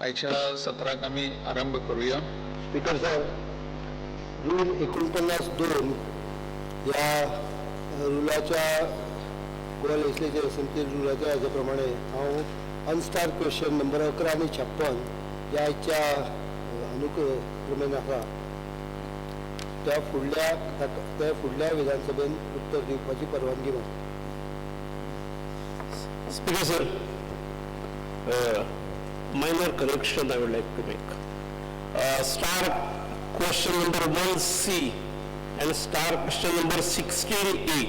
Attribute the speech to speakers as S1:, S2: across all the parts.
S1: आयच्या सत्राक आमी आरंभ करूया.
S2: स्पीकर सर, रूल 49(2) ह्या रुलाच्या गोवा लेजिस्लेचर असेंब्ली रुलाच्या हाज्या प्रमाणे हांव अनस्टार क्वेश्चन नंबर 11 आनी 56 ह्या आयच्या अनुक्रमेन आसा त्या फुडल्या विधानसभेन उत्तर दिवपाची परवानगी मागता.
S3: Speaker sir, minor correction I would like to make. Star question number 1C and star question number 16A.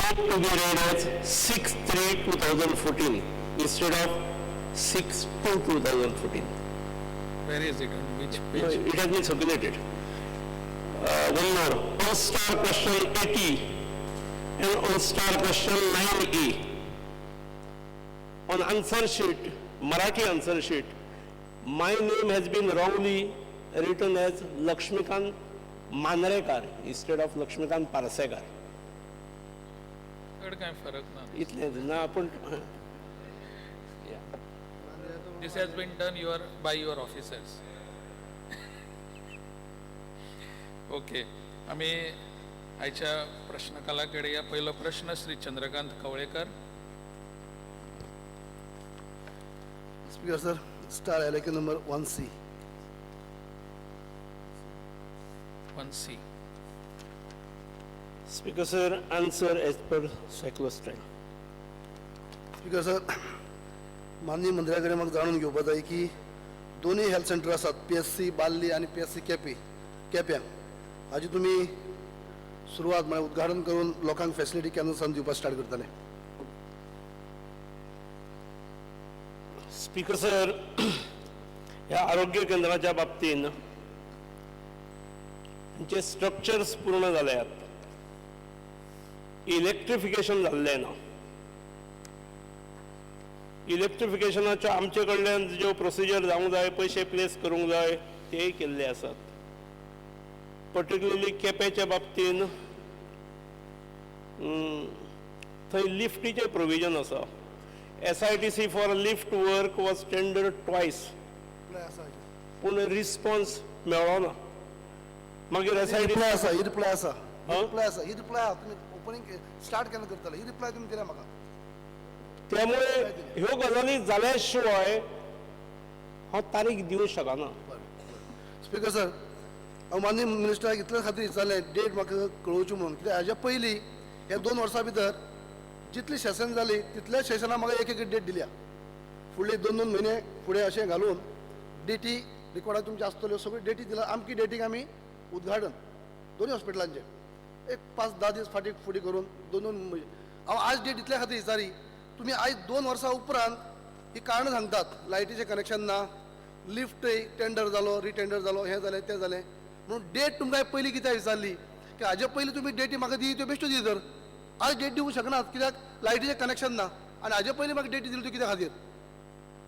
S3: Date to be read as 6/3/2014 instead of 6/2/2014.
S1: Where is it? On which
S3: No,
S1: page?
S3: it has been circulated. One more. On star question 80 and on star question 9A. On answer sheet, Marathi answer sheet, my name has been wrongly written as Lakshmikant Manrekar instead of Lakshmikant Parsekar.
S1: चड कांय फरक ना.
S3: इतलें ना पूण
S1: This has been done by your officers. Okay, आमी आयच्या प्रश्नकाला कडेन या. पयलो प्रश्न Shri Chandrakant Kavlekar.
S4: Speaker sir, star LAQ number 1C.
S1: 1C.
S3: Speaker sir, answer as per cyclostyle.
S4: Speaker sir, माननीय मंत्र्या कडेन म्हाका जाणून घेवपा जाय की दोनूय हेल्थ सेंटर आसात, PHC बार्ली आनी PHC केप्यां, हाजी तुमी सुरवात म्हळ्यार उद्घाटन करून लोकांक फेसिलिटी केन्ना सावन दिवपाक स्टार्ट करतले?
S3: स्पीकर सर, ह्या आरोग्य केंद्राच्या बाबतीन जे स्ट्रक्चर्स पूर्ण जाल्यात, इलेक्ट्रिफिकेशन जाल्लें ना. इलेक्ट्रिफिकेशनाच्यो आमचे कडल्यान ज्यो प्रोसिजर जावंक जाय, पयशे प्लेस करूंक जाय, तेय केल्ले आसात. पर्टिक्युलरली केपेंच्या बाबतीन थंय लिफ्टीचें प्रोविजन आसा. SITC for lift work was tendered twice, पूण रिस्पॉन्स मेळ्ळो ना. मागीर SITC
S4: reply आसा, ही रिप्लाय आसा, ही रिप्लाय आसा, ही रिप्लाय आसा. तुमी ओपनींग स्टार्ट केन्ना करतले? ही रिप्लाय तुमी दिल्या म्हाका.
S3: त्यामुळे ह्यो गजाली जाल्या शिवाय हांव तारीख दिवंक शकना.
S4: स्पीकर सर, हांव माननीय मिनिस्टराक इतले खातीर विचारलें डेट म्हाका कळोवची म्हणून, कित्याक हाज्या पयलीं ह्या 2 वर्सां भितर जितली सेशन जाली तितल्या सेशनाक म्हाका एक एक डेट दिल्या. फुडले 2-2 म्हयने फुडें अशें घालून डेटी रिकॉर्डाक तुमच्यो आसतल्यो, सगळ्यो डेटी दिल्या. आमकी डेटीक आमी उद्घाटन दोनूय हॉस्पिटलांचें एक 5-10 दीस फाटीं फुडें करून 2-2 म्हयने. हांव आज डेट इतल्या खातीर विचारी, तुमी आयज 2 वर्सां उपरांत ही कारणां सांगतात, लायटीचें कनेक्शन ना, लिफ्ट टेंडर जालो, रिटेंडर जालो, हें जालें तें जालें म्हणून डेट तुमकां पयलीं कित्याक विचारली की हाजे पयलीं तुमी डेटी म्हाका दी त्यो बेश्ट्यो दी, तर आज डेट दिवंक शकनात कित्याक लायटीचें कनेक्शन ना, आनी हाजे पयलीं म्हाका डेटी दिली त्यो कित्या खातीर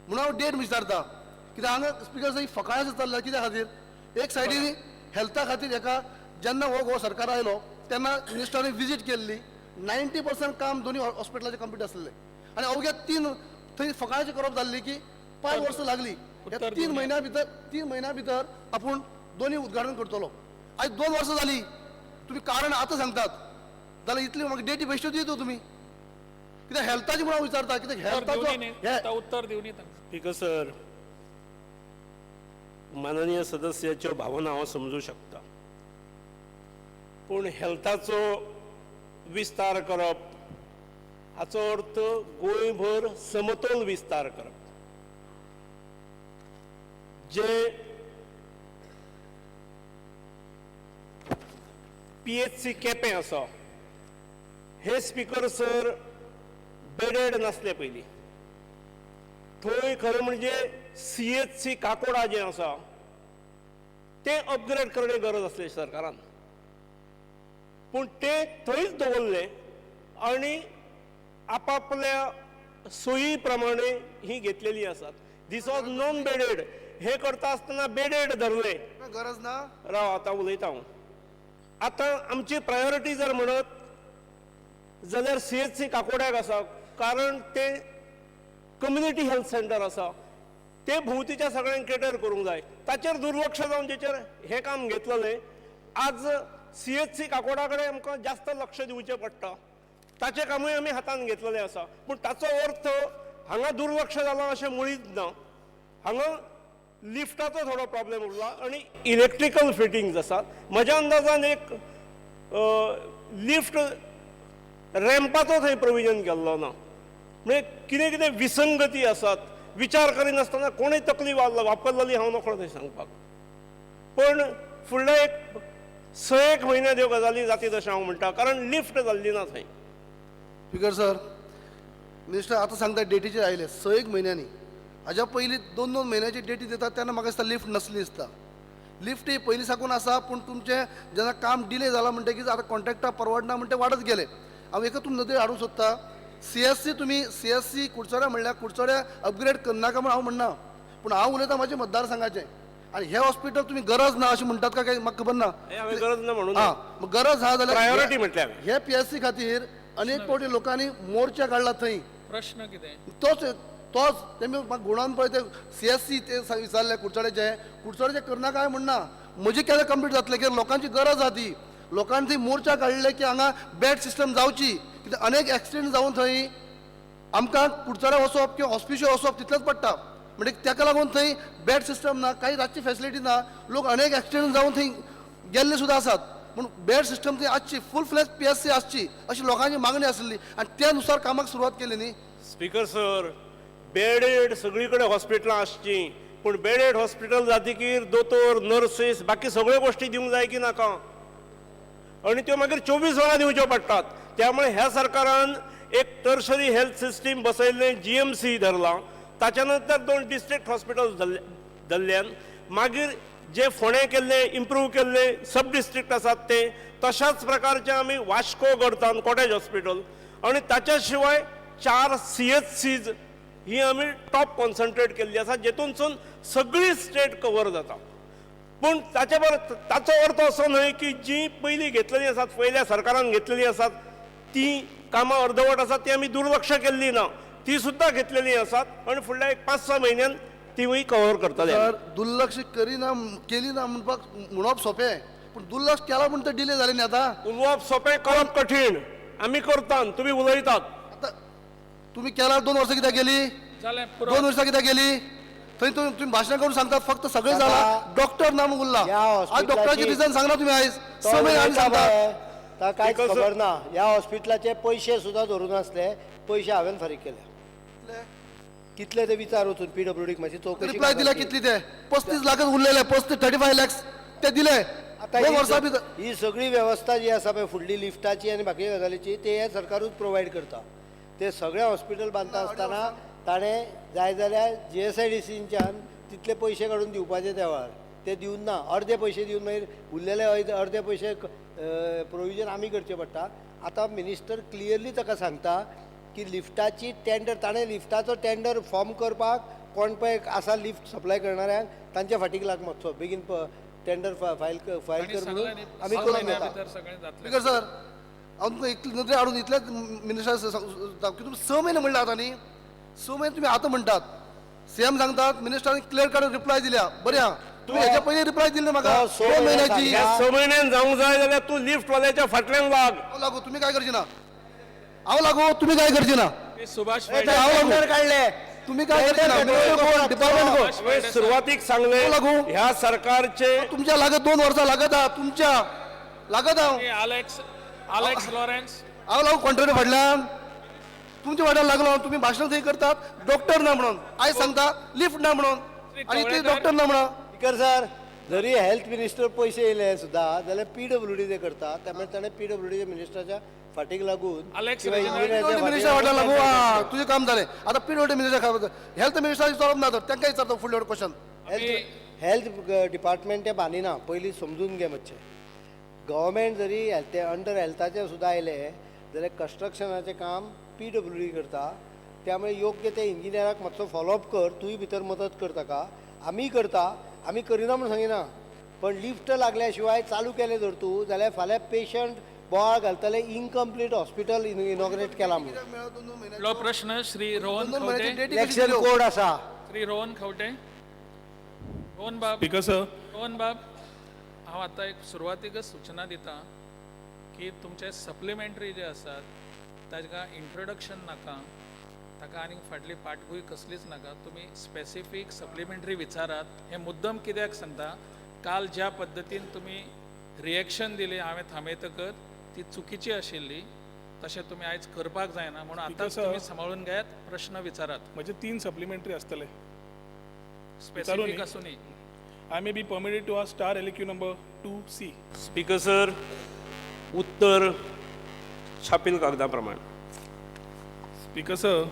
S4: म्हणून हांव डेट विचारता. कित्याक हांगा स्पिकर साहेब फकाणां चल्ला कित्या खातीर? एक सायडीन हेल्था खातीर हेका जेन्ना हो गोवा सरकार आयलो तेन्ना मिनिस्टरान विजीट केल्ली, 90% काम दोनूय हॉस्पिटलाचें कंप्लीट आसलें, आनी अवघ्या 3 थंय फकाणाचें करप जाल्ली की 5 वर्सां लागली. ह्या 3 म्हयन्या भितर, 3 म्हयन्या भितर आपूण दोनूय उद्घाटन करतलो. आयज 2 वर्सां जाली, तुमी कारण आतां सांगतात जाल्यार इतली म्हाका डेटी बेश्ट्यो दिता तुमी कित्याक हेल्थाची म्हणून हांव विचारता, कित्याक हेल्थाचो
S1: उत्तर दिवनी.
S3: स्पीकर सर, माननीय सदस्याच्यो भावना हांव समजूं शकता, पूण हेल्थाचो विस्तार करप हाचो अर्थ गोंयभर समतोल विस्तार करप. जे PHC केपें आसा, हे स्पीकर सर बेडेड नासले पयलीं. थंय खरें म्हणजे CHC Kakoda जें आसा तें अपग्रेड करणे गरज आसली सरकारान, पूण तें थंयच दवरलें आनी आपापल्या सोयी प्रमाणे ही घेतलेली आसात. दीस वॉज नॉन बेडेड. हे करता आसतना बेडेड धरलें,
S4: गरज ना.
S3: राव आतां उलयता हांव. आतां आमची प्रायोरिटी जर म्हणत जाल्यार CHC काकोड्याक आसा, कारण ते कम्युनिटी हेल्थ सेंटर आसा, ते भोंवतीच्या सगळ्यांक केटर करूंक जाय. ताचेर दुर्लक्ष जावन जेचेर हें काम घेतलेलें. आज CHC Kakoda कडेन आमकां जास्त लक्ष दिवचें पडटा, ताचें कामूय आमी हातान घेतलेलें आसा. पूण ताचो अर्थ हांगा दुर्लक्ष जालां अशें मुळीच ना. हांगा लिफ्टाचो थोडो प्रॉब्लेम उरला आनी इलेक्ट्रिकल फिटिंग्स आसात. म्हज्या अंदाजान एक लिफ्ट रॅम्पाचो थंय प्रोविजन केल्लो ना. म्हणजे कितें कितें विसंगती आसात, विचार करिनासतना कोणूय तकली वापरलेली हांव नकळो थंय सांगपाक. पण फुडल्या एक 6 म्हयन्यांत ह्यो गजाली जातीत अशें हांव म्हणटा, कारण लिफ्ट जाल्ली ना थंय.
S4: स्पीकर सर, मिनिस्टर आतां सांगता डेटीचेर आयले 6 म्हयन्यांनी. हाज्या पयलीं 2-2 म्हयन्याची डेटी दितात तेन्ना म्हाका दिसता लिफ्ट नासली दिसता. लिफ्ट ही पयलीं साकून आसा, पूण तुमचें जेन्ना काम डिले जालां म्हणटकीच आतां कॉन्ट्रॅक्टा परवडना म्हणटे वाडत गेले. हांव एकच तुमी नदरेक हाडूंक सोदता, CSC तुमी CSC कुडचड्या म्हणल्यार कुडचड्या अपग्रेड करनाका म्हूण हांव म्हणना, पूण हांव उलयतां म्हाज्या मतदारसंघाचें. आनी हें हॉस्पिटल तुमी गरज ना अशें म्हणटात काय म्हाका खबर ना.
S3: हांवें गरज ना म्हणून
S4: आं, गरज आहा जाल्यार
S3: प्रायोरिटी म्हटल्यार
S4: हे PSC खातीर अनेक फावटी लोकांनी मोर्चा काडला थंय.
S1: प्रश्न कितें?
S4: तोच तोच तेमी म्हाका गुणान पळय ते CSC ते विचारले कुडचड्याचे, कुडचड्याचे करना काय म्हणना, म्हजी केन्ना कंप्लीट जातलें कित्याक लोकांची गरज आहा ती. लोकांनी थंय मोर्चा काडले की हांगा बेड सिस्टम जावची, कित्याक अनेक एक्सिडेंट जावन थंय आमकां कुडचड्या वचप किंवा हॉस्पिशल वचप तितलेंच पडटा. म्हणजे ताका लागून थंय बेड सिस्टम ना, कांय रातची फेसिलिटी ना, लोक अनेक एक्सिडेंट जावन थंय गेल्ले सुद्दां आसात. पूण बेड सिस्टम थंय आसची, फूल फ्लॅज PSC आसची अशी लोकांची मागणी आसली आनी त्या नुसार कामाक सुरवात केली न्ही.
S3: स्पीकर सर, बेडेड सगळी कडेन हॉस्पिटलां आसचीं, पूण बेडेड हॉस्पिटल जातकीर दोतोर, नर्सीस, बाकी सगळ्यो गोश्टी दिवंक जाय की नाका, आनी त्यो मागीर 24 वरां दिवच्यो पडटात. त्यामुळे ह्या सरकारान एक टर्शरी हेल्थ सिस्टीम बसयल्लें, GMC धरलां, ताच्या नंतर 2 डिस्ट्रिक्ट हॉस्पिटल धरल्यान, मागीर जे फोंडें केल्ले, इम्प्रूव केल्ले सब डिस्ट्रिक्ट आसात ते तशाच प्रकारचे आमी वास्को करतात कॉटेज हॉस्पिटल, आनी ताच्या शिवाय 4 CHCs ही आमी टॉप कॉन्सन्ट्रेट केल्ली आसा, जेतूनसून सगळी स्टेट कवर जाता. पूण ताचे बरोबर ताचो अर्थ असो न्हय की जी पयलीं घेतलेली आसात, पयल्या सरकारान घेतलेली आसात ती कामां अर्दवट आसात, ती आमी दुर्लक्ष केल्ली ना, ती सुद्दां घेतलेली आसात आनी फुडल्या एक 5-6 म्हयन्यान तिवूय कवर करतले.
S4: तर दुर्लक्ष करिना केली ना म्हणपाक म्हणप सोंपें, पूण दुर्लक्ष केला म्हूण ते डिले जाले न्ही. आतां
S3: उलोवप सोंपें, करप कठीण. आमी करतात, तुमी उलयतात.
S4: आतां तुमी केला 2 वर्सां कित्याक गेली?
S1: जालें,
S4: 2 वर्सां कित्याक गेली? थंय तुमी भाशणां करून सांगतात फक्त सगळें जालां, डॉक्टर ना म्हूण उरला. आज डॉक्टराची रिजन सांगना तुमी आयज 6 म्हयने आमी सांगता
S2: कांयच खबर ना. ह्या हॉस्पिटलाचे पयशे सुद्दां धरून नासले, पयशे हांवें फारीक केले. कितले ते विचार वचून PWD मातशी चवकशी
S4: रिप्लाय दिल्या कितली ते 35 लाख उरलेले, 35 लॅक्स ते दिले.
S2: आतां
S4: 2 वर्सां भितर
S2: ही सगळी वेवस्था जी आसा पळय फुडली लिफ्टाची आनी बाकी गजालीची ते हे सरकारूच प्रोवायड करता. ते सगळे हॉस्पिटल बांदता आसतना ताणें जाय जाल्यार GSIDCच्यान तितले पयशे काडून दिवपाचे त्या वेळार, ते दिवन ना, अर्दे पयशे दिवन मागीर उरलेले अर्दे पयशे प्रोविजन आमी करचें पडटा. आतां मिनिस्टर क्लियरली ताका सांगता की लिफ्टाची टेंडर, ताणें लिफ्टाचो टेंडर फॉर्म करपाक कोण पळय आसा लिफ्ट सप्लाय करणाऱ्यांक तांच्या फाटीक लाग मातसो बेगीन टेंडर फायल कर म्हणून आमी करून घेता.
S4: स्पीकर सर, हांव तुमकां इतली नदरे हाडून इतलेच मिनिस्टर की तुमी 6 म्हयने म्हणले आतां न्ही, 6 म्हयने तुमी आतां म्हणटात, सीएम सांगतात, मिनिस्टरान क्लियर कट रिप्लाय दिल्या. बरें आहा, तुमी हेच्या पयलीं रिप्लाय दिली म्हाका 2 म्हयन्याची.
S3: 6 म्हयन्यान जावंक जाय जाल्यार तूं लिफ्टवाल्याच्या फाटल्यान लाग.
S4: हांव लागू, तुमी काय करची ना. हांव लागू, तुमी काय करची ना.
S1: सुभाष
S2: काडले
S4: तुमी काय करची ना. डिपार्टमेंट कोण
S3: सुरवातीक सांगले ह्या सरकारचे
S4: तुमच्या लागत 2 वर्सां लागत आहा, तुमच्या लागत हांव.
S1: आलेक्स लॉरेन्स
S4: हांव लागू कॉन्ट्रॅक्ट फाटल्यान, तुमच्या फाटल्यान लागलो. तुमी भाशणां थंय करतात डॉक्टर ना म्हणून, आयज सांगता लिफ्ट ना म्हणून, आनी ते डॉक्टर ना म्हणून.
S2: स्पीकर सर, जरी हेल्थ मिनिस्टर पयशे येयले सुद्दां जाल्यार PWD ते करता, त्यामुळे ताणें PWD मिनिस्टराच्या फाटीक लागून
S4: मिनिस्टर फाटल्यान लागू तुजें काम जालें. आतां PWD minister health minister विचारप ना तर तांकां विचारता फुडलें क्वेश्चन.
S2: हेल्थ डिपार्टमेंट तें बांदिना, पयलीं समजून घे मातशें. गव्हर्मेंट जरी हेल्थ अंडर हेल्थाचें सुद्दां आयलें जाल्यार कन्स्ट्रक्शनाचें काम PWD करता, त्यामुळे योग्य ते इंजिनियराक मातसो फॉलोअप कर, तूंय भितर मदत कर ताका. आमी करता, आमी करिना म्हूण सांगिना, पण लिफ्ट लागल्या शिवाय चालू केलें जर तूं जाल्यार फाल्यां पेशंट बोवाळ घालतले इनकम्प्लीट हॉस्पिटल इनॉग्रेट केला म्हणून.
S4: कित्याक मेळ्ळो दोन दोन
S1: फुडलो
S4: म्हयन्याच्यो
S1: प्रश्न श्री रोहन
S4: दोन दोन म्हयन्याची
S1: खंवटे.
S4: डेटी कशी
S2: इलेक्शन
S4: दिल्यो?
S2: कोड आसा.
S1: श्री रोहन खंवटे. रोहन बाब.
S5: स्पीकर सर,
S1: रोहन बाब, हांव आतां एक सुरवातीकच सुचना दिता की तुमचे सप्लिमेंटरी जे आसात ताका इंट्रोडक्शन नाका, ताका आनीक फाटली पाठभूंय कसलीच नाका. तुमी स्पेसिफीक सप्लिमेंटरी विचारात. हें मुद्दम कित्याक सांगता, काल ज्या पद्दतीन तुमी रिएक्शन दिली हांवें थांबयतकच ती चुकीची आशिल्ली. तशें तुमी आयज करपाक जायना म्हणून आतां
S5: Speaker sir.
S1: तुमी सांबाळून घेयात, प्रश्न विचारात.
S5: म्हजे तीन सप्लिमेंटरी आसतले.
S1: स्पेसिफीक
S5: न्ही.
S1: आसूं.
S5: I may be permitted to ask star LQ number 2C.
S3: Speaker sir, उत्तर छापील कागदा प्रमाण.
S5: स्पीकर सर,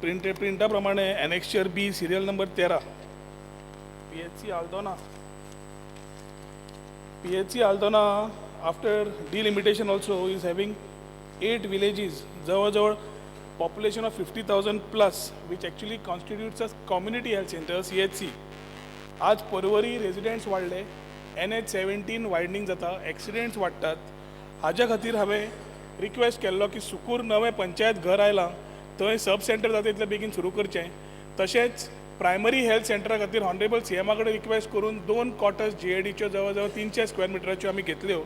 S5: प्रिंटा प्रमाणे annexure B serial number 13, PHC Aldona. PHC Aldona after delimitation also is having 8 villages, जवळ जवळ population of 50,000 plus, which actually constitutes a community health centre, CHC. आज Porvorim residents वाडले, NH 17 वायडनींग जाता, accidents वाडटात. हाज्या खातीर हांवें रिक्वेस्ट केल्लो की सुकूर नवें पंचायत घर आयलां थंय सब सेंटर जाता तितले बेगीन सुरू करचें. तशेंच प्रायमरी हेल्थ सेंटरा खातीर ऑनरेबल सीएमा कडेन रिक्वेस्ट करून दोन क्वार्टर्स जीएडीच्यो जवळ जवळ 300 स्क्वेअर मिटराच्यो आमी घेतल्यो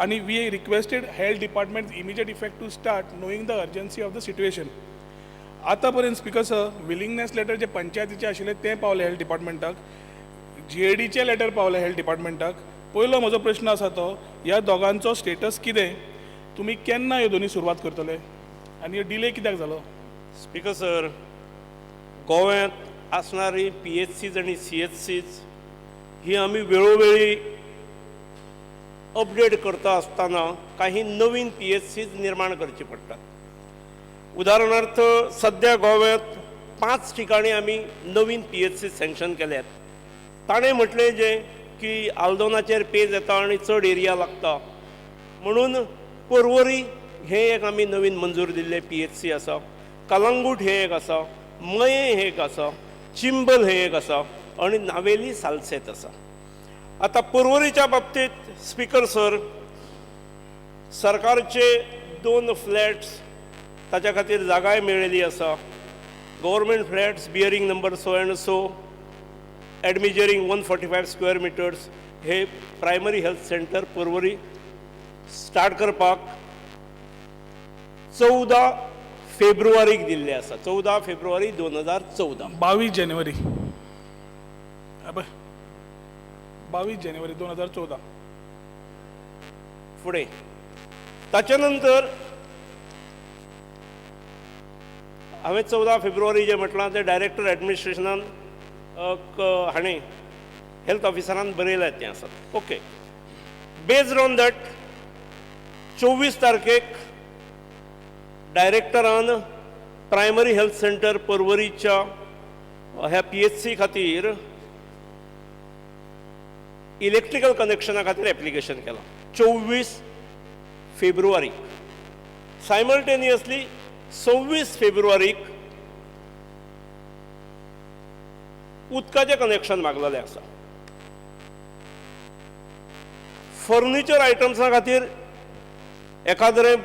S5: आनी we requested health department immediate effect to start, knowing the urgency of the situation. आतां पर्यंत स्पीकर सर, विलिंगनेस लेटर जे पंचायतीचे आशिल्ले तें पावले हेल्थ डिपार्टमेंटाक, जीएडीचें लेटर पावलें हेल्थ डिपार्टमेंटाक. पयलो म्हजो प्रश्न आसा तो, ह्या दोगांचो स्टेटस कितें? तुमी केन्ना ह्यो दोनी सुरवात करतले आनी डिले कित्याक जालो?
S3: स्पीकर सर, गोव्यांत आसणारी पीएचसीज आनी सीएचसीज ही आमी वेळोवेळी अपडेट करता आसतना काही नवीन पीएचसीज निर्माण करची पडटात. उदाहरणार्थ, सद्या गोव्यांत पांच ठिकाणी आमी नवीन पीएचसी सँक्शन केल्यात. ताणें म्हटलें जें की आल्दोनाचेर पेज येता आनी चड एरिया लागता म्हणून पर्वरी हें एक आमी नवीन मंजूर दिल्लें पीएचसी आसा, कलंगूट हें एक आसा, मयें हें एक आसा, चिंबल हें एक आसा आनी नावेली सालसेत आसा. आतां पर्वरीच्या बाबतींत स्पीकर सर, सरकारचे दोन फ्लॅट्स ताच्या खातीर जागाय मेळिल्ली आसा. Government flats bearing number so and so, admeasuring 145 square meters, hey primary health centre Porvorim start करपाक 14 फेब्रुवारीक दिल्ले आसा, 14 फेब्रुवारी 2014.
S5: 22 जानेवारी, अबे, 22 जानेवारी 2014.
S3: फुडें ताच्या नंतर हांवें 14 फेब्रुवारी जें म्हटलां तें डायरेक्टर एडमिनिस्ट्रेशनान हाणें हेल्थ ऑफिसरान बरयलां तें आसा. ओके, बेज्ड ऑन that 24 तारखेक डायरेक्टरान प्रायमरी हेल्थ सेंटर पर्वरीच्या ह्या पीएचसी खातीर इलेक्ट्रिकल कनेक्शना खातीर एप्लिकेशन केलां 24 फेब्रुवारीक. सायमल्टेनियसली 26 फेब्रुवारीक उदकाचें कनेक्शन मागलेलें आसा. फर्निचर आयटम्सा खातीर, एखाद्रें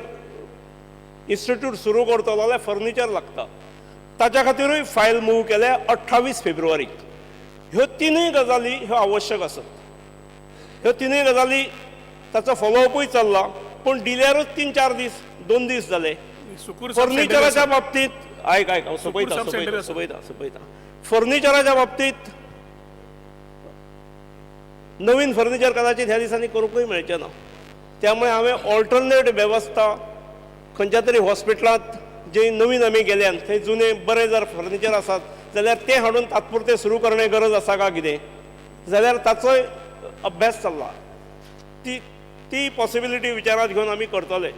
S3: इन्स्टिट्यूट सुरू करतलो जाल्यार फर्निचर लागता, ताच्या खातीरूय फायल मूव केल्या 28 फेब्रुवारीक. ह्यो तिनूय गजाली ह्यो आवश्यक आसात. ह्यो तिनूय गजाली ताचो फॉलोअपूय चल्ला, पूण दिल्यारूच 3-4 दीस, 2 दीस जाले.
S5: सुकूर
S3: फर्निचराच्या बाबतींत, आयक आयक, हांव सोंपयता.
S5: सब सेंटर
S3: सोंपयता.
S5: आसा.
S3: सोंपयता सोंपयता. फर्निचराच्या बाबतींत नवीन फर्निचर कदाचित ह्या दिसांनी करूंकूय मेळचें ना. त्यामुळे हांवें ऑल्टरनेट वेवस्था खंयच्या तरी हॉस्पिटलांत जे नवीन आमी गेल्यान थंय जुने बरे जर फर्निचर आसात जाल्यार तें हाडून तात्पुरतें सुरू करणे गरज आसा का कितें जाल्यार ताचोय अभ्यास चल्ला. ती ती पॉसिबिलिटी विचारांत घेवन आमी करतले.